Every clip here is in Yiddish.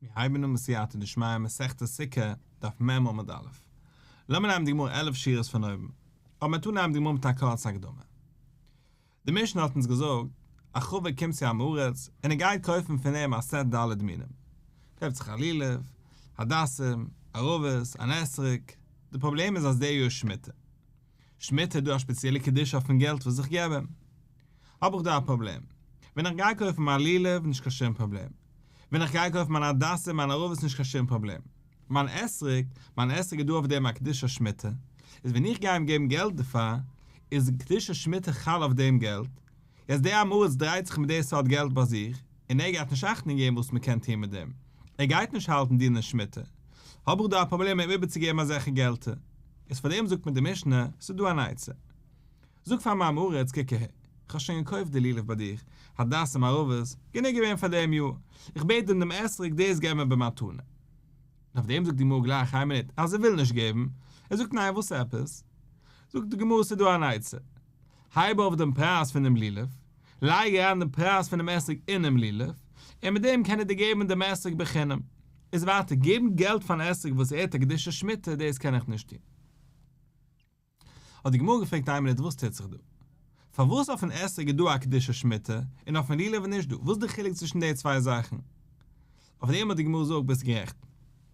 מיר הייבן אן בסייעתא דשמיא מסכת סוכה, דף מ עמוד א'. לאמיר נעמען די גמרא 11 שורות פון אויבן. אבער מיר טון נעמען די גמרא מיט א קורצע הקדמה. די משנה האט אונז געזאגט, א חבר קומט צו עם הארץ און ער גייט קויפן פון אים א סעט ד' מינים. קויפט זיך א לולב, הדסים, ערבות, אן אתרוג. די פראבלעם איז אז דער יאר איז שמיטה. שמיטה איז דא א שפעציעלע קדושה אויפן געלט וואס איך געב אים. האב איך דא א פראבלעם. ווען איך גיי קויפן מיין לולב נישט קיין שום פראבלעם. ווען איך גיי קויפן מיין הדסים מיין ערבות נישט קיין שום פראבלעם. מיין אתרוג, מיין אתרוג איז דא אויף דעם א קדושת שמיטה. איז ווען איך גיי אים געבן געלט דערפאר, איז קדושת שמיטה חל אויף דעם געלט. יעצט דער עם הארץ דרייט זיך מיט די סארט געלט ביי זיך, און ער גייט נישט אכטונג געבן וואס מען קען טון מיט דעם. ער גייט נישט האלטן דיני שמיטה. האב איך דא א פראבלעם אים איבערצוגעבן אזעלכע געלטער. איז פאר דעם זאגט מיר די משנה, ס'איז דא אן עצה. זאג פאר מיין עם הארץ קוק אהער, איך האב שוין געקויפט די לולב ביי דיך, הדסים ערבות, גענוג געווען פאר דעם יאר, איך בעט דיר דעם אתרוג דאס געב מיר במתנה. און אויף דעם זאגט די גמרא גלייך איין מינוט, אז ער וויל נישט געבן, ער זאגט ניין וואס עפעס? זאגט די גמרא ס'איז דא אן עצה, הייב אויף דעם פרייז פונעם לולב, לייג אריין דעם פרייז פונעם אתרוג אינעם לולב, און מיט דעם קען ער דיר געבן דעם אתרוג בחינם. איז ווייטער, געבן געלט פארן אתרוג וואס ער האט א קדושת שמיטה, דאס קען איך נישט טון. האט די גמרא געפרעגט איין מינוט וואס טוט זיך דא? פארוואס אויפן אתרוג איז דא א קדושת שמיטה און אויפן לולב איז נישט דא? וואס איז די חילוק צווישן די צוויי זאכן? אויף דעם האט די גמרא געזאגט ביסט גערעכט,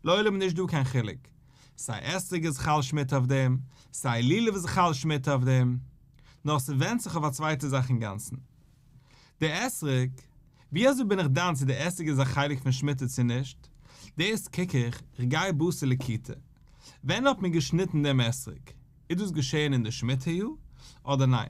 לעולם איז נישט דא קיין חילוק, סיי אתרוג איז חל שמיטה אויף דעם, סיי לולב איז חל שמיטה אויף דעם, נאר ס'ווענדט זיך אויף א צווייטע זאך אינגאנצן. די אתרוג, ווי אזוי בין איך דן צו די אתרוג איז א חלק פון שמיטה צו נישט? דאס קוק איך, איך גיי בתר לקיטה. ווען האט מען געשניטן דעם אתרוג? איז דאס געשען אין די שמיטה יאר אדער ניין?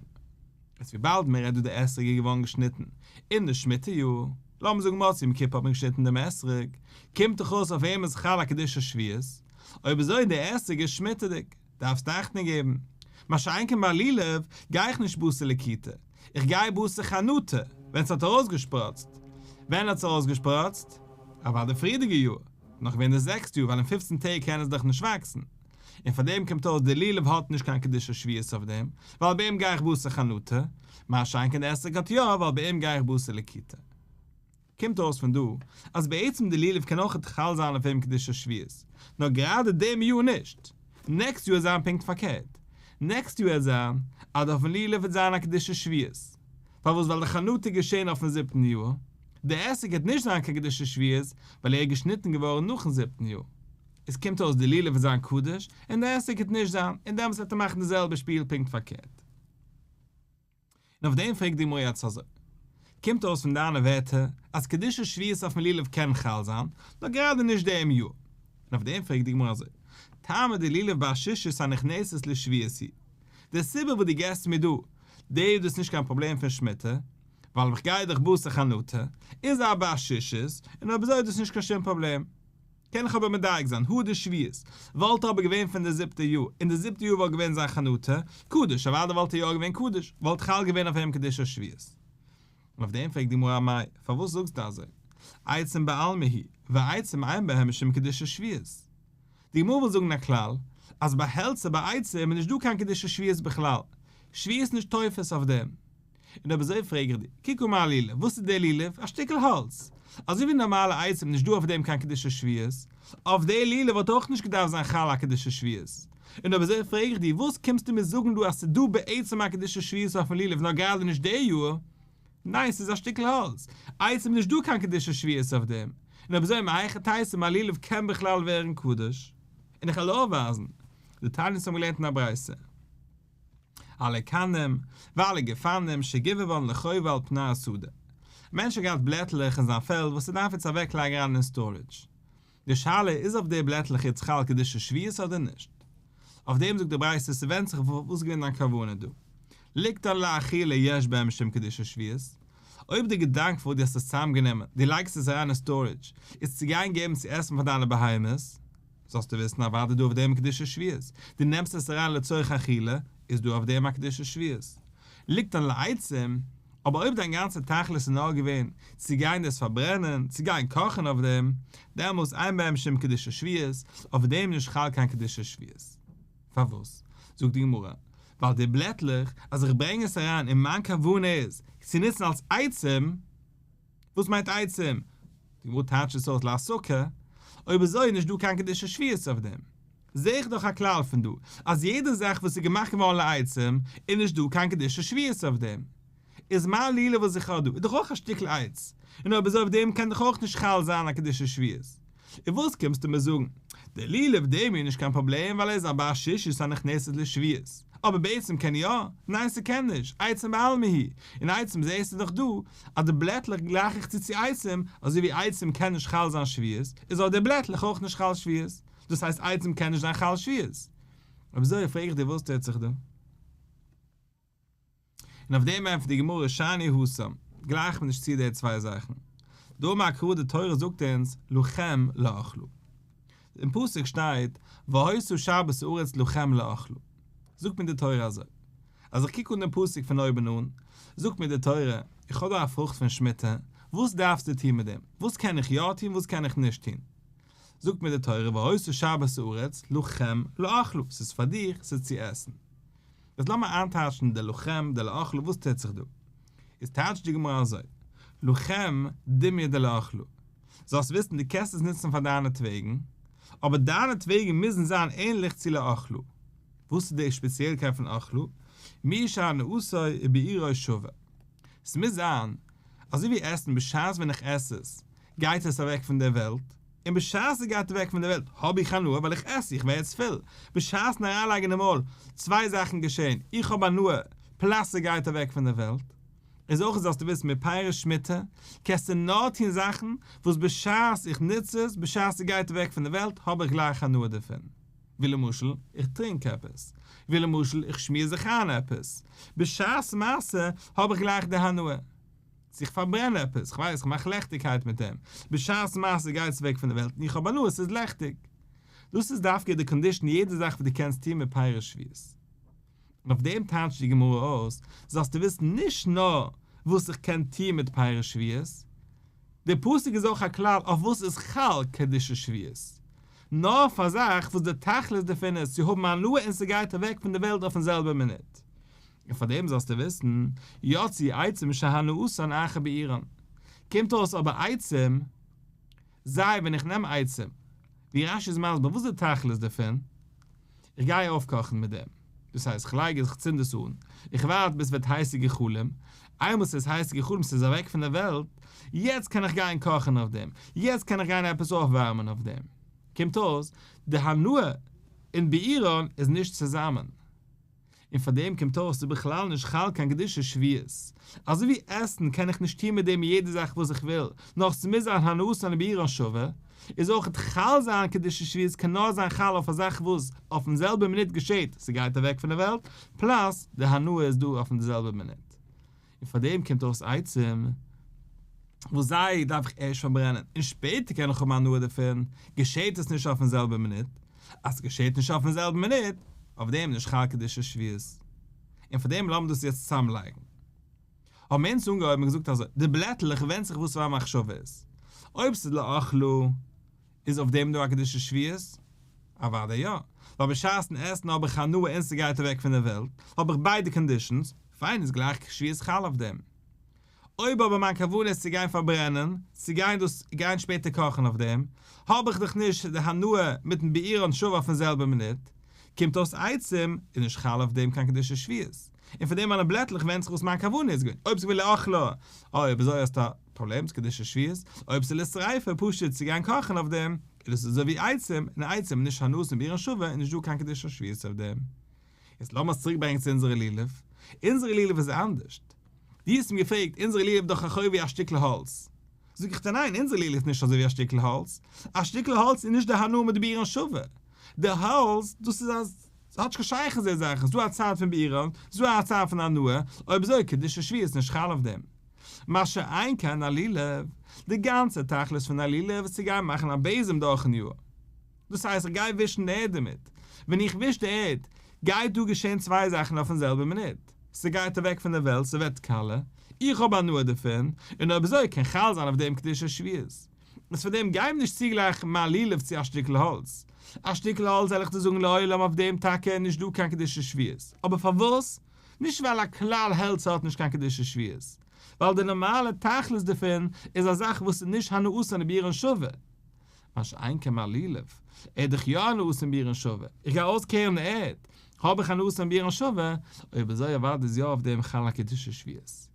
איז וויבאלד מען רעדט דא די אתרוג איז געווארן געשניטן אין די שמיטה יאר, לאמיר זאגן מוצאי יום כיפור האט מען געשניטן דעם אתרוג, קומט דאך אויס אויף אים איז חל א קדושת שביעית, אויב אזוי די אתרוג איז שמיטה'דיג. דארפסט אכטונג געבן. מה שאין כן ביי לולב, גיי איך נישט בתר לקיטה, איך גיי בתר חנטה, ווען ס'האט ארויסגעשפראצט. ווען האט עס ארויסגעשפראצט? אוודאי פריערדיגע יאר, נאך געווען די זעקסטע יאר ווייל אין פופצן טעג קען עס דאך נישט וואקסן. און פאר דעם קומט אויס די לולב האט נישט קיין קדושת שביעית אויף דעם, ווייל ביי אים גיי איך בתר חנטה, מה שאין כן די אתרוג האט יא, ווייל ביי אים גיי איך בתר לקיטה. קומט אויס פון דא אז בעצם די לולב קען אויך חל זיין אויף אים קדושת שביעית, נאר גראדע דעם יאר נישט. נעקסט יאר וועט זיין פונקט פארקערט. נעקסט יאר וועט זיין אז אויפן לולב וועט זיין א קדושת שביעית. פארוואס ווייל די חנטה איז געשען אויפן זיבטן יאר. די אתרוג וועט נישט זיין קיין קדושת שביעית ווייל ער איז געשניטן געווארן נאכן זיבטן יאר. עס קומט אויס די לולב וועט זיין קדוש און די אתרוג וועט נישט זיין און דעמאלטס וועט ער מאכן די זעלבע שפיל פונקט פארקערט. און אויף דעם פרעגט די גמרא יעצט אזוי, קומט אויס פון דיינע ווערטער אז קדושת שביעית אויפן לולב קען חל זיין, נאר גראדע נישט דעם יאר. און אויף דעם פרעגט די גמרא אזוי, טעמא דלולב בר שישית הנכנסת לשביעית הוא, די סיבה וואס דו געסט מיר דא, די איז דאס נישט קיין פראבלעם פון שמיטה, ווייל איך גיי דאך בתר חנטה, איז א בר שישית, און אויב אזוי איז דאס נישט קיין שום פראבלעם. קען איך אבער מדייק זיין, הא דשביעית וואלט אבער געווען פון די זיבטע יאר, און די זיבטע יאר וואלט געווען זיין חנטה, קדוש, אוודאי וואלט ער יא געווען קדוש, וואלט חל געווען אויף אים קדושת שביעית. און אויף דעם פרעגט די גמרא אמאי, פארוואס זאגסטו אזוי? עצים בעלמא הוא, ועצים אין בהם משום קדושת שביעית. די גמרא וויל זאגן א כלל, אז ביי העלצער ביי עצים איז נישט דא קיין קדושת שביעית בכלל, שביעית איז נישט תופס אויף דעם. און אויב אזוי פרעג איך דיר, קוק אן מיין לולב, וואס איז דער לולב? א שטיקל האלץ. אזוי ווי נארמאלע עצים נישט דא אויף דעם קיין קדושת שביעית, אויף דער לולב וואלט אויך נישט געדארפט זיין חל א קדושת שביעית. און אויב אזוי פרעג איך דיר, וואס קומסטו מיר זאגן דא אז ס'איז דא בעצם א קדושת שביעית אויפן לולב נאר גראדע נישט דער יאר? ניין ס'איז א שטיקל האלץ, עצים נישט דא קיין קדושת שביעית אויף דעם. און אויב אזוי מהיכי תיתי מיין לולב קען בכלל ווערן קדוש? און איך וועל אויפווייזן, דתניא האבן געלערנט אין א ברייתא. עלי קנים, ועלי גפנים שגיבבן לחובה על פני השדה. א מענטש האט געהאט בלעטלעך אין זיין פעלד וואס ער דארף יעצט אוועק לייגן אריין אין storage. די שאלה איז אויף די בלעטלעך יעצט חל קדושת שביעית אדער נישט. אויף דעם זאגט די ברייתא ס'ווענדט זיך וואס איז געווען דיין כוונה דא. ליקטן לאכילה יש בהם משום קדושת שביעית. אויב די געדאנק פארוואס דו האסט עס צוזאמגענומען, דו לייגסט עס אריין אין storage, איז צו גיין געבן צו עסן פאר דיינע בהמות, זאלסטו וויסן אוודאי דא אויף דעם קדושת שביעית, דו נעמסט עס אריין לצורך אכילה, איז דא אויף דעם א קדושת שביעית. ליקטן לעצים, אבער אויב דיין גאנצע תכלית איז נאר געווען צו גיין דאס פארברענען, צו גיין קאכן אויף דעם, דעמאלס אין בהם משום קדושת שביעית, אויף דעם נישט חל קיין קדושת שביעית. פארוואס? זאגט די גמרא, ווייל די בלעטלעך, אז איך ברענג עס אריין און מיין כוונה איז צו נוצן אלס עצים, וואס מיינט עצים? די גמרא טייטשט עס אויס להסקה, אויב אזוי איז נישט דא קיין קדושת שביעית אויף דעם. זע איך דאך א כלל פון דא, אז יעדע זאך וואס איז געמאכט געווארן לעצים, איז נישט דא קיין קדושת שביעית אויף דעם. איז מיין לולב וואס איך האב דא, איז דאך אויך א שטיקל עץ, און אויב אזוי אויף דעם קען דאך אויך נישט חל זיין א קדושת שביעית. און וואס קומסטו מיר זאגן? דער לולב דעם איז נישט קיין פראבלעם ווייל ער איז א בר שישית הנכנסת לשביעית. אבער בעצם קען יא? ניין ס'קען נישט, עצים בעלמא הוא, און עצים זעהסטו דאך דא אז די בלעטלעך גלייך איך צו צו עצים, אזוי ווי עצים קען נישט חל זיין שביעית, איז אויך די בלעטלעך אויך נישט חל שביעית, דאס הייסט עצים קען נישט זיין חל שביעית. אויב אזוי פרעג איך דיר וואס טוט זיך דא? און אויף דעם ענטפערט די גמרא שאני התם, גלייכט מען נישט צו די צוויי זאכן. דאמר קרא די תורה זאגט אונז לכם לאכלה. אין פסוק שטייט והיתה שבת הארץ לכם לאכלה. זאגט מיר די תורה אזוי, אז איך קוק אן דעם פסוק פון אויבן אן, זאגט מיר די תורה, איך האב דא א פרוכט פון שמיטה, וואס דארפסטו טון מיט דעם? וואס קען איך יא טון וואס קען איך נישט טון? זאגט מיר די תורה והיתה שבת הארץ לכם לאכלה, ס'איז פאר דיך, ס'איז צו עסן. יעצט לאמיר איינטייטשן די לכם די לאכלה וואס טוט זיך דא? איז טייטשט די גמרא אזוי, לכם דומיא דלאכלה, זאלסט וויסן דו קענסט עס נוצן פאר דיינעטוועגן, אבער דיינעטוועגן מוזן זיין ענליך צו לאכלה. וואס איז די שפעציעלקייט פון אכלה? מי שהנאתו וביעורו שווה. ס'מוז זיין אזוי ווי עסן בשעת ווען איך עס עס גייט עס אוועק פון דער וועלט, און בשעת ס'גייט אוועק פון דער וועלט האב איך הנאה ווייל איך עס, איך ווער יעצט פול, בשעת'ן אריינלייגן אין מויל, צוויי זאכן געשען, איך האב הנאה, פלאס ס'גייט אוועק פון דער וועלט. איז אויך זאלסטו וויסן מיט פירות שמיטה קענסטו נאר טון זאכן וואס בשעת איך נוץ עס, בשעת ס'גייט אוועק פון דער וועלט האב איך גלייך הנאה דערפון. ווי למשל, איך טרינק עפעס. ווי למשל, איך שמיר זיך איין עפעס. בשעת מעשה האב איך גלייך די הנאה. צו איך פארברען עפעס, כ'ווייס, כ'מאך לעכטיגקייט מיט דעם. בשעת מעשה גייט עס אוועק פון די וועלט און איך האב הנאה, ס'איז לעכטיג. דאס איז דווקא די condition יעדע זאך וואס דו קענסט טון מיט פירות שביעית. און אויף דעם טייטשט די גמרא אויס, זאלסטו וויסן נישט נאר וואס איך קען טון מיט פירות שביעית, דער פסוק איז אויך א כלל אויף וואס איז חל קדושת שביעית, נאר אויף א זאך וואס די תכלית דערפון איז צו האבן הנאה און ס'גייט אוועק פון די וועלט אויפן זעלבע מינוט. און פאר דעם זאלסטו וויסן, יצאו עצים שהנאתן אחר ביעורן. קומט אויס אבער עצים, זיי ווען איך נעם עצים, ווי רש"י איז מסביר וואס איז די תכלית דערפון, איך גיי אויפקאכן מיט דעם, דאס הייסט איך לייג עס, איך צינד עס אן, איך ווארט ביז ס'ווערט הייס געחלומט, איינמאל ס'איז הייס געחלומט ס'איז אוועק פון דער וועלט, יעצט קען איך גיין קאכן אויף דעם, יעצט קען איך גיין עפעס אויפווארעמען אויף דעם. קומט אויס, די הנאה און ביעורן איז נישט צוזאמען. און פאר דעם קומט אויס ס'איז בכלל נישט חל קיין קדושת שביעית. אזוי ווי עסן קען איך נישט טון מיט דעם יעדע זאך וואס איך וויל, נאר ס'מוז זיין הנאתן וביעורן שווה, איז אויך חל זיין קדושת שביעית קען נאר זיין חל אויף א זאך וואס אויפן זעלבע מינוט געשעט, ס'גייט אוועק פון די וועלט, פלאס די הנאה איז דא אויפן די זעלבע מינוט. און פאר דעם קומט אויס עצים וואס זיי דארף איך ערשט פארברענען און שפעטער קען איך האבן הנאה דערפון, געשעט עס נישט אויפן זעלבע מינוט, אז ס'געשעט נישט אויפן זעלבן מינוט, אויף דעם נישט חל קדושת שביעית. און פאר דעם לאמיר דאס יעצט צוזאמלייגן. האבן מיר אונז אנגעהויבן און געזאגט אזוי, די בלעטלעך ווענדט זיך וואס פאר א מחשבה איז. אויב ס'איז לאכלה איז אויף דעם דא א קדושת שביעית? אוודאי יא, ווייל בשעת'ן עסן האב איך הנאה און ס'גייט אוועק פון די וועלט, האב איך ביידע conditions, פיין איז גלייך שביעית חל אויף דעם. אויב אבער מיין כוונה איז צו גיין פארברענען, צו גיין דאס גיין שפעטער קאכן אויף דעם, האב איך דאך נישט די הנאה מיטן ביעורן שווה אויפן זעלבע מינוט, קומט אויס עצים איז נישט חל אויף דעם קיין קדושת שביעית. און פון דעם מיינע בלעטלעך ווענדט זיך וואס מיין כוונה איז געווען, אויב ס'איז געווען לאכלה, אויב אזוי האסטו א פראבלעם, ס'איז קדושת שביעית, אויב ס'איז לשריפה, פשוט צו גיין קאכן אויף דעם, איז דאס אזוי ווי עצים, און עצים איז נישט הנאתן וביעורן שווה, איז נישט דא קיין קדושת שביעית אויף דעם. יעצט לאמיר עס צוריק ברענגען צו אונזערע לולב, אונזערע לולב איז אנדערשט. דו האסט אים געפרעגט, אונזערע לולב איז דאך אזוי ווי א שטיקל האלץ. זאג איך דיר ניין, אונזערע לולב איז נישט אזוי ווי א שטיקל האלץ. א שטיקל האלץ איז נישט די הנאה מיט ביעורן שווה. די האלץ, דאס איז א, ס'האט נישט קיין שייכות די זאכן, ס'דא א צד פון ביעורן, ס'דא א צד פון הנאה, אויב אזוי קדושת שביעית איז נישט חל אויף דעם. מה שאין כן א לולב, די גאנצע תכלית פון א לולב איז צו גיין מאכן א בעזעם דורכן יאר. דאס הייסט איך גיי ווישן די ערד דערמיט. ווען איך וויש די ערד, גייט דא געשען צוויי זאכן אויפן זעלבע מינוט. ס'גייט אוועק פון די וועלט, ס'ווערט קאלע, איך האב הנאה דערפון, און אויב אזוי קען חל זיין אויף דעם קדושת שביעית. איז פאר דעם גיי מיר נישט צוגלייכן מיין לולב צו א שטיקל האלץ. א שטיקל האלץ וועל איך דיר זאגן לעולם אויף דעם טאקע איז נישט דא קיין קדושת שביעית. אבער פארוואס? נישט ווייל א כלל העלצער האט נישט קיין קדושת שביעית. ווייל די נארמאלע תכלית דערפון איז א זאך וואס איז נישט הנאתן וביעורן שווה. מה שאין כן ביי לולב, ער איז דאך יא הנאתן וביעורן שווה, איך גיי אויסקערן די ערד, האב איך הנאתן וביעורן שווה, אויב אזוי אוודאי איז יא אויף דעם חל א קדושת שביעית.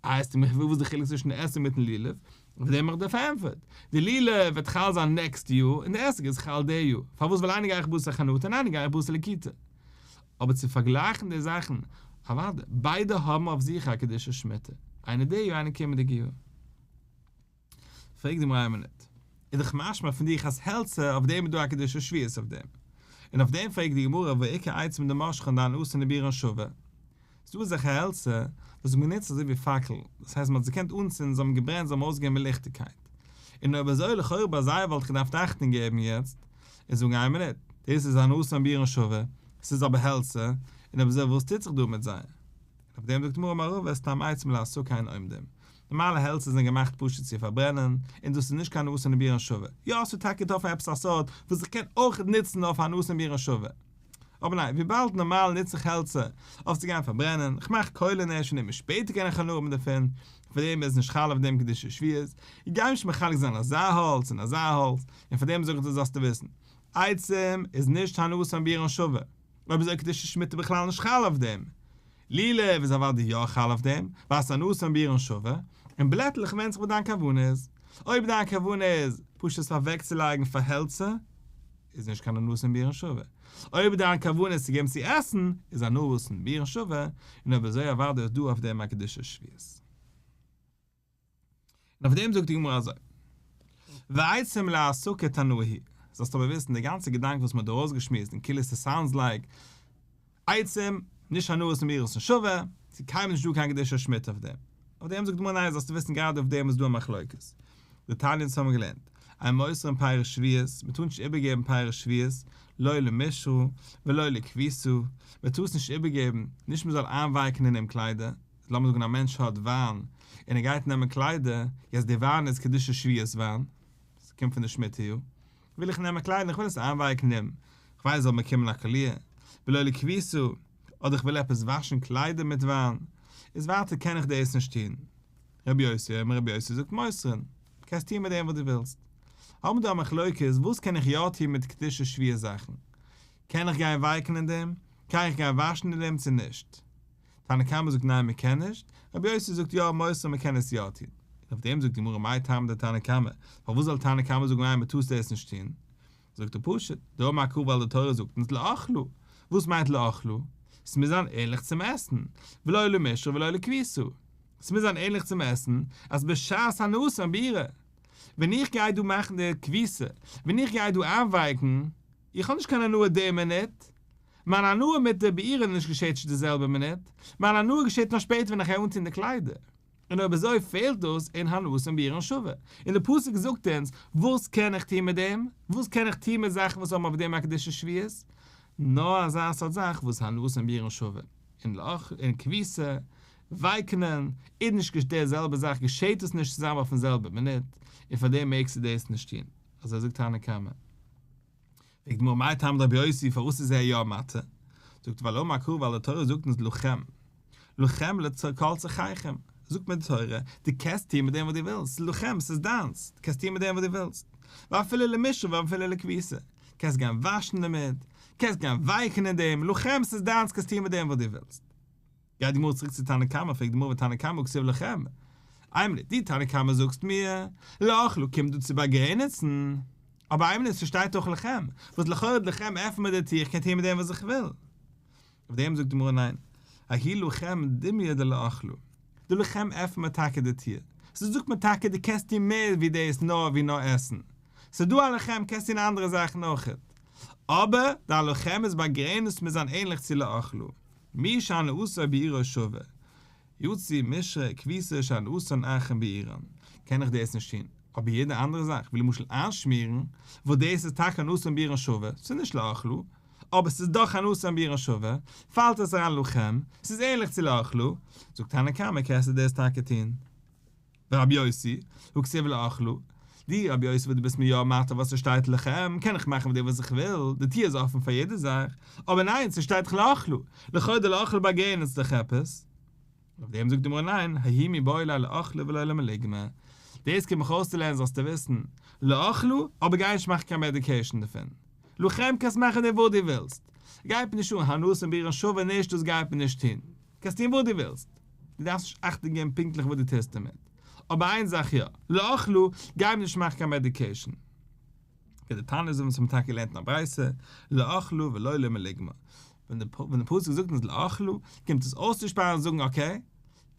איי וועסטו מיך וואס איז די חילוק צווישן די אתרוג מיטן לולב? אויף דעם האב איך דיר פארענטפערט, די לולב וועט חל זיין next יאר און די אתרוג איז חל די יאר, פארוואס ווייל איינער גיי איך בתר חנטה און איינער גיי איך בתר לקיטה. אבער צו פארגלייכן די זאכן, אוודאי, ביידע האבן אויף זיך א קדושת שמיטה, איינער די יאר איינער קומענדיגע יאר. פרעגט די גמרא איין מינוט, איז דאך משמע פון דיך אז העלצער אויף דעם איז דא א קדושת שביעית אויף דעם, און אויף דעם פרעגט די גמרא והא איכא עצים דמשכן דהנאתן וביעורן שווה, ס'דא אזעלכע העלצער וואס האבן גענוצט אזוי ווי פאקל, דאס הייסט מ'האט זיי געקענט אנצינדן, זיי האבן געברענט, זיי האבן ארויסגעגעבן ליכטיגקייט. און אויב אזוי לכאורה ביי זיי וואלט איך געדארפט אכטונג געבן יעצט און זאגן איין מינוט, דאס איז הנאתן וביעורן שווה, ס'איז אבער העלצער, און אויב אזוי וואס טוט זיך דא מיט זיי? און אויף דעם זאגט די גמרא אמר רבא סתם עצים להסקה אין עומדים, נארמאלע העלצער זענען געמאכט פשוט צו פארברענען, און דאס איז נישט קיין הנאתן וביעורן שווה. יא, ס'איז טאקע דא אויף עפעס א סארט וואס איך קען אויך נוצן אויף הנאתן וביעורן שווה. אבער ניין, וויבאלד נארמאל נוץ איך העלצער אויף צו גיין פארברענען, כ'מאך קוילן ערשט און שפעטער קען איך הנאה האבן דערפון, פאר דעם איז נישט חל אויף דעם קדושת שביעית, איך גיי נישט מחלק זיין אזא האלץ און אזא האלץ, און פאר דעם זאג איך דיר זאלסטו וויסן, עצים איז נישט הנאתן וביעורן שווה, אויב אזוי קדושת שמיטה בכלל נישט חל אויף דעם. לולב איז אוודאי יא חל אויף דעם, ווייל ס'איז הנאתן וביעורן שווה, און בלעטלעך ווענדט זיך וואס דיין כוונה איז. אויב דיין כוונה איז פשוט עס אוועקצולייגן פאר העלצער, איז נישט קיין הנאתן וביעורן שווה. אויב דיין כוונה איז צו געבן צו עסן, איז הנאתן וביעורן שווה, און אויב אזוי אוודאי איז דא אויף דעם א קדושת שביעית. און אויף דעם זאגט די גמרא אזוי, ועצים להסקה תנאי היא, זאלסט אבער וויסן די גאנצע געדאנק וואס מען האט דא ארויסגעשמועסט און כאילו ס'sounds like עצים, נישט הנאתן וביעורן שווה, ס'איז קיינמאל נישט דא קיין קדושת שמיטה אויף דעם. אויף דעם זאגט די גמרא ניין זאלסטו וויסן גראדע אויף דעם איז דא א מחלוקת. דתניא אונז האבן געלערנט, אין מוסרין פירות שביעית, מען טאר נישט איבערגעבן פירות שביעית, לא למשרה ולא לכביסה, מען טאר עס נישט איבערגעבן, נישט מען זאל איינווייקן אין דעם קליידער, לאמיר זאגן א מענטש האט וויין און ער גייט נעמען קליידער, יעצט די וויין איז קדושת שביעית וויין, עס קומט פון די שמיטה יאר, וויל איך נעמען קליידער איך וויל עס איינווייקן אין, איך ווייס זאל באקומען א קאליר, ולא לכביסה, אדער איך וויל עפעס וואשן קליידער מיט וויין, איז ווייטער קען איך דאס נישט טון. רבי יוסי אומר רבי יוסי זאגט מוסרין, קענסט טון מיט דעם וואס דו ווילסט. האבן דא א מחלוקת וואס קען איך יא טון מיט קדושת שביעית זאכן, קען איך גיין ווייקן אין דעם, קען איך גיין וואשן אין דעם צו נישט. תנא קמא זאגט ניין מען קען נישט, רבי יוסי זאגט יא מוסרין מען קען עס יא טון. און אויף דעם זאגט די גמרא מאי טעמא דתנא קמא, פארוואס זאל תנא קמא זאגן ניין מען טאר עס נישט טון? זאגט ער פשוט, דאמר קרא ווייל די תורה זאגט אונז לאכלה, וואס מיינט לאכלה? ס'מוז זיין ענליך צום עסן, ולא למשרה ולא לכביסה, ס'מוז זיין ענליך צום עסן, אז בשעת הנאתן וביעורה, ווען איך גיי דא מאכן די כביסה, ווען איך גיי דא איינווייקן, איך האב נישט קיין הנאה די מינוט, מיין הנאה מיט די ביעור נישט געשעט נישט די זעלבע מינוט, מיין הנאה געשעט נאר שפעטער ווען איך גיי אנטון די קליידער. און אויב אזוי פעלט דאס אין הנאתן וביעורן שווה. און די פסוק זאגט אונז, וואס קען איך טון מיט דעם? וואס קען איך טון מיט זאכן וואס האבן אויף דעם א קדושת שביעית? נאר אזא סארט זאך וואס הנאתן וביעורן שווה. און לאך און כביסה, ווייקענען, איז נישט די זעלבע זאך, געשעט עס נישט צוזאמען אויפן זעלבע מינוט, און פאר דעם מעגסטו דאס נישט טון. אזוי זאגט תנא קמא. פרעגט די גמרא מאי טעמא דרבי יוסי פארוואס איז ער יא מתיר? זאגט ער ווייל אמר קרא ווייל די תורה זאגט אונז לכם לכם לכל צרכיכם זאגט מיר די תורה דו קענסט טון מיט דעם וואס דו ווילסט לכם ס'איז דיינס דו קענסט טון מיט דעם וואס דו ווילסט ואפילו למשרה ואפילו לכביסה קענסט גיין וואשן דערמיט קענסט גיין ווייקן אין דעם לכם ס'איז דיינס קענסט טון מיט דעם וואס דו ווילסט. גייט די גמרא צוריק צו תנא קמא, פרעגט די גמרא ותנא קמא הכתיב לכם? איין מינוט, דו תנא קמא זאגסט מיר, לאכלה קומט דא צו באגרעניצן, אבער איין מינוט ס'שטייט דאך לכם, וואס לכאורה לכם עפן מיר די טיר איך קען טון מיט דעם וואס איך וויל. אויף דעם זאגט די גמרא ניין, ההוא לכם דומיא דלאכלה, די לכם עפן מיר טאקע די טיר, ס'זאגט מיר טאקע דו קענסט טון מער ווי דאס נאר ווי נאר עסן, ס'דא א לכם קענסט טון אנדערע זאכן אויכעט, אבער די לכם איז באגרעניצט מיט זיין ענליך צו לאכלה. מי שהנאתו וביעורו שווה, יצא משרה כביסה שהנאתן אחר ביעורן, קען איך דאס נישט טון, אבער יעדע אנדערע זאך, ווי למשל איינשמירן, וואס דאס איז טאקע הנאתן וביעורן שווה, ס'איז נישט לאכלה, אבער ס'איז דאך הנאתן וביעורן שווה, פאלט עס אריין לכם, ס'איז ענליך צו לאכלה, זאגט תנא קמא קענסטו דאס טאקע טון. ורבי יוסי, הכתיב לאכלה, דו רבי יוסי וואס דו ביסט מיר יא מתיר וואס ס'שטייט לכם, קען איך מאכן מיט דיר וואס איך וויל, די טיר איז אפן פאר יעדע זאך, אבער ניין, ס'שטייט דאך לאכלה, לכאו' די לאכלה באגרעניצט דאך עפעס. אויף דעם זאגט די גמרא ניין, ההוא מיבעי ליה לאכלה ולא למלוגמא. דאס קומט מיך אויסצולערנען זאלסטו וויסן, לאכלה, אבער גיי נישט מאכן קיין מעדיקעישן דערפון. לכם קענסט מאכן דערפון וואס דו ווילסט. גייט מיר נישט אן, הנאתן ביערן שווה נישט דאס גייט מען נישט טון. קענסט טון וואס דו ווילסט. דו דארפסט נישט אכטונג געבן פונקטליך וואס דו טוסט דערמיט. אבער איין זאך יא, לאכלה, גיי מיר נישט מאכן קיין מעדיקעישן. כדתניא אזוי ווי אונז האבן טאקע געלערנט אין א ברייתא, לאכלה ולא למלוגמא. ווען די ווען די פסוק זאגט אונז לאכלה, קומט עס אויסצושפארן און זאגן okay,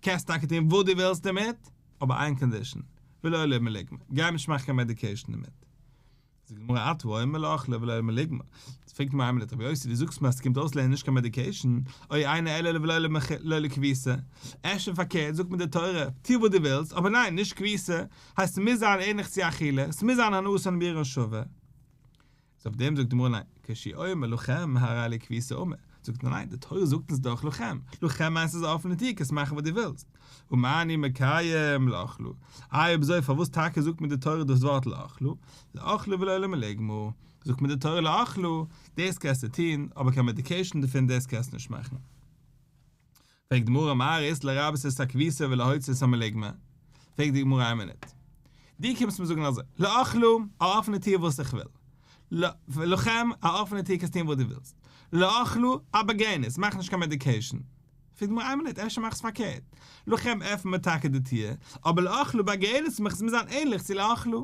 קענסט טאקע טון וואס דו ווילסט דערמיט, אבער איין condition, ולא למלוגמא, גיי מיר נישט מאכן קיין medication דערמיט. זאגט די גמרא אתה אומר לאכלה ולא למלוגמא, פרעגט די גמרא איין מינוט רבי יוסי דו זאגסט מיר אז ס'קומט אויסלערנען נישט קיין medication, או אינו אלא ולא לכביסה, אפשר פארקערט זאגט מיר די תורה טו וואס דו ווילסט אבער ניין נישט כביסה, הייסט ס'מוז זיין ענליך צו אכילה, ס'מוז זיין הנאתן ביערן שווה. איז אויף דעם זאגט די גמרא ניין, כשהוא אומר לכם הרי לכביסה אמור, זאגט ער ניין די תורה זאגט אונז דאך לכם, לכם מיינט ס'איז א אפענע טיר קענסט מאכן וואס דו ווילסט, ומה אני מקיים לאכלה, איי אויב אזוי פארוואס טאקע זאגט מיר די תורה דאס ווארט לאכלה, לאכלה ולא למלוגמא, זאגט מיר די תורה לאכלה, דאס קענסטו טון, אבער קיין medication דערפון דאס קענסטו נישט מאכן. פרעגט די גמרא מה ראית לרבות את הכביסה ולהוציא את המלוגמא, פרעגט די גמרא איין מינוט, דו קומסט מיר זאגן אזוי, לאכלה, א אפענע טיר וואס איך וויל, לכם, א אפענע טיר קענסט טון וואס דו ווילסט, לאכלה, א באגרעניץ, מאך נישט קיין medication. פרעגט די גמרא איין מינוט, אפשר מאך עס פארקערט, לכם עפן מיר טאקע די טיר, אבער לאכלה באגרעניץ מיך, עס מוז זיין ענליך צו לאכלה,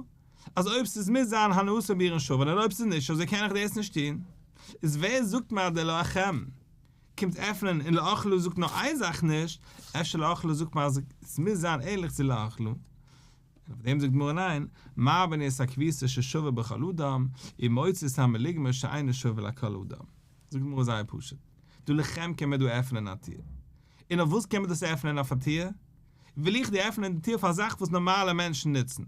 אז אויב ס'איז מוז זיין הנאתן ביערן שווה און אויב ס'איז נישט אזוי קען איך דאס נישט טון, איז ווער זאגט מיר אז דער לכם קומט עפענען און לאכלה זאגט נאר איין זאך נישט, אפשר לאכלה זאגט מען אז עס מוז זיין ענליך צו לאכלה. און אויף דעם זאגט גמרא ניין, מרבין את הכביסה ששווה בכל אדם, ומוציא את המלוגמא שאינו שווה לכל אדם. זאגט גמרא זייער פשוט, דא לכם קען מען דא עפענען א טיר. און אויף וואס קען מען דאס עפענען אויף א טיר? וויל איך דיר עפענען די טיר פאר א זאך וואס נארמאלע מענטשן נוצן.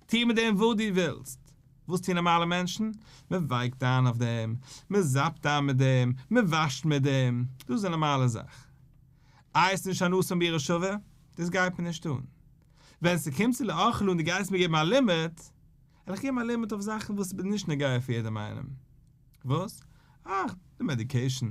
טו מיט דעם וואס דו ווילסט. וואס טוען נארמאלע מענטשן? מען ווייקט איין אויף דעם, מען זאפט איין מיט דעם, מען וואשט מיט דעם. דאס איז א נארמאלע זאך. איי עס איז נישט הנאתן ביערן שווה? דאס גייט מיר נישט אן. ווען ס'קומט צו לאכלה און דו גייסט מיר געבן א לימיט, וועל איך געבן א לימיט אויף זאכן וואס איז נישט נוגע פאר יעדעם איינעם. וואס? אה, די medication.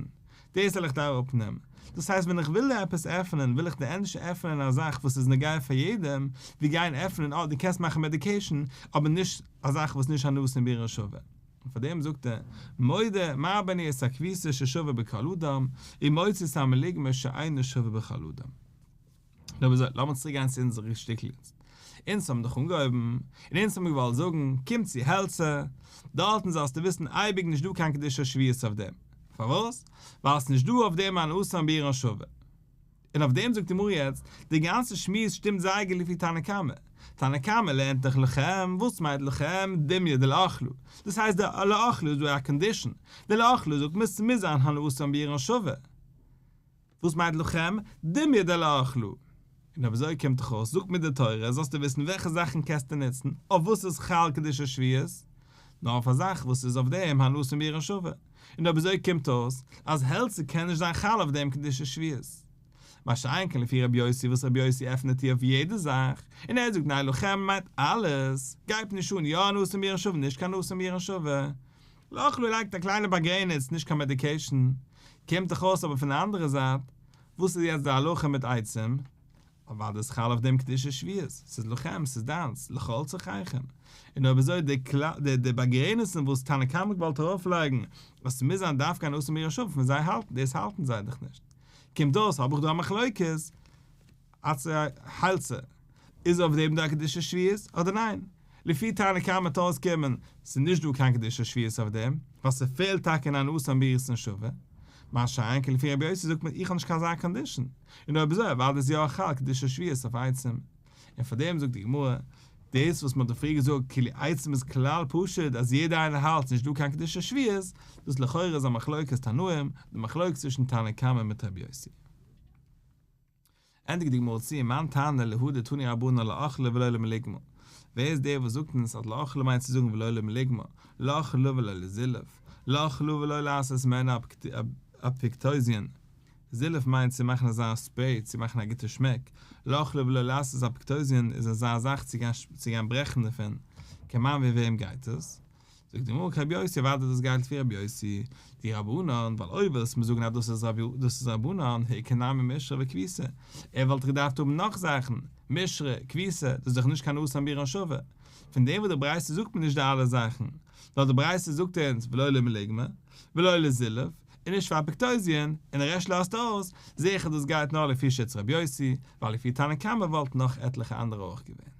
דאס וועל איך דיר אראפנעמען. דאס הייסט ווען איך וויל דיר עפעס עפענען וויל איך דיר ענדערש עפענען א זאך וואס איז נוגע פאר יעדעם, ווי גיין עפענען אה דו קענסט מאכן medication, אבער נישט א זאך וואס נישט הנאתן ביערן שווה. און פאר דעם זאגט ער, מודה מרבה אני את הכביסה ששווה בכל אדם, ומוציא את המלוגמא שאינו שווה בכל אדם. נו אבער אזוי, לאמיר צוריק גיין צו אונזער שטיקל יעצט. אונז האבן דאך אנגעהויבן, און אונז האבן געוואלט זאגן, קום צו העלצער, דארטן זאלסטו וויסן אייביג נישט דא קיין קדושת שביעית אויף דעם. פארוואס? ווייל עס איז נישט דא אויף דעם הנאתן ביערן שווה. און אויף דעם זאגט די גמרא יעצט, די גאנצע שמועס שטימט זייער גוט לפי תנא קמא. תנא קמא לערנט דאך לכם, וואס מיינט לכם? דומיא דלאכלה. דאס הייסט די לאכלה איז דא א condition. די לאכלה זאגט מען ס'מוז זיין הנאתן ביערן שווה. וואס מיינט לכם? דומיא דלאכלה. און אויב אזוי קומט דאך אויס, זאגט מיר די תורה, זאלסטו וויסן וועלכע זאכן קענסטו נוצן, אויף וואס איז חל קדושת שביעית, נאר אויף א זאך וואס איז אויף דעם הנאתן ביערן שווה. און אויב אזוי קומט אויס, אז העלצער קען נישט זיין חל אויף דעם קדושת שביעית. מה שאין כן לפי רבי יוסי וואס רבי יוסי עפנט די טיר אויף יעדע זאך, און ער זאגט ניין לכם מיינט אלעס, גייט נישט אן יא הנאתן ביערן שווה נישט קיין הנאתן ביערן שווה. לאכלה לייגט א קליינע באגרעניץ נישט קיין medication, קומט דאך אויס אבער פון די אנדערע זייט, וואס איז יעצט די הלכה מיט עצים? אוודאי איז חל אויף דעם קדושת שביעית, ס'איז לכם, ס'איז דיינס, לכל צרכיכם. און אויב אזוי די די באגרעניצן וואס תנא קמא האט געוואלט ארויפלייגן אז ס'מוז זיין דווקא הנאתן ביערן שווה פון זיי האלטן, דאס האלטן זיי דאך נישט. קומט אויס האב איך דא א מחלוקת, עצי הילצה, איז אויף דעם דא קדושת שביעית אדער ניין? לפי תנא קמא וועט אויסקומען ס'איז נישט דא קיין קדושת שביעית אויף דעם, ווייל ס'פעלט טאקע אין הנאתן ביערן שווה. מה שאין כן לפי רבי יוסי זאגט מען איך האב נישט קיין אזא condition, און אויב אזוי אוודאי איז יא חל קדושת שביעית אויף עצים. און פאר דעם זאגט די גמרא, דאס וואס מ'האט דא פריער געזאגט כאילו עצים איז כלל פשוט אז יעדער איינער האלט ס'נישט דא קיין קדושת שביעית, דאס לכאורה איז א מחלוקת תנאים, די מחלוקת צווישן תנא קמא מיט רבי יוסי. ענדיגט די גמרא צו, מאן תנא להא דתנו רבנן לאכלה ולא למלוגמא, ווער איז דער וואס זאגט אונז אז לאכלה מיינט צו זאגן ולא למלוגמא, לאכלה ולא לזילוף, לאכלה ולא לעשות ממנו אפיקטויזיון, זילוף מיינט צו מאכן אזא spray צו מאכן א גוטע שמעק, לאכלה ולא לעשות אפיקטויזיון איז אזא זאך צו גיין ברעכן דערפון, כמאן ווי וועם גייט עס? זאגט די גמרא כרבי יוסי אוודאי דאס גייט לפי רבי יוסי, דאי רבנן, ווייל אויב ווילסט מיר זאגן אז דאס איז דאס איז רבנן, איכא נמי משרי וכפיסה, ער וואלט געדארפט האבן נאך זאכן, משרי, כפיסה, דאס איז דאך נישט קיין אתא בירן שווה. פון דעם וואס די ברייתא זאגט מיר נישט די אלע זאכן, נאר די ברייתא זאגט אונז ולא למלוגמא, ולא לזילוף, און נישט פאר אפיקטויזיון, און די רעשט לאזט אויס, זעה איך אז דאס גייט נאר לפי שיטת רבי יוסי, ווייל לפי תנא קמא וואלט נאך עטליכע אנדערע אויך געווען.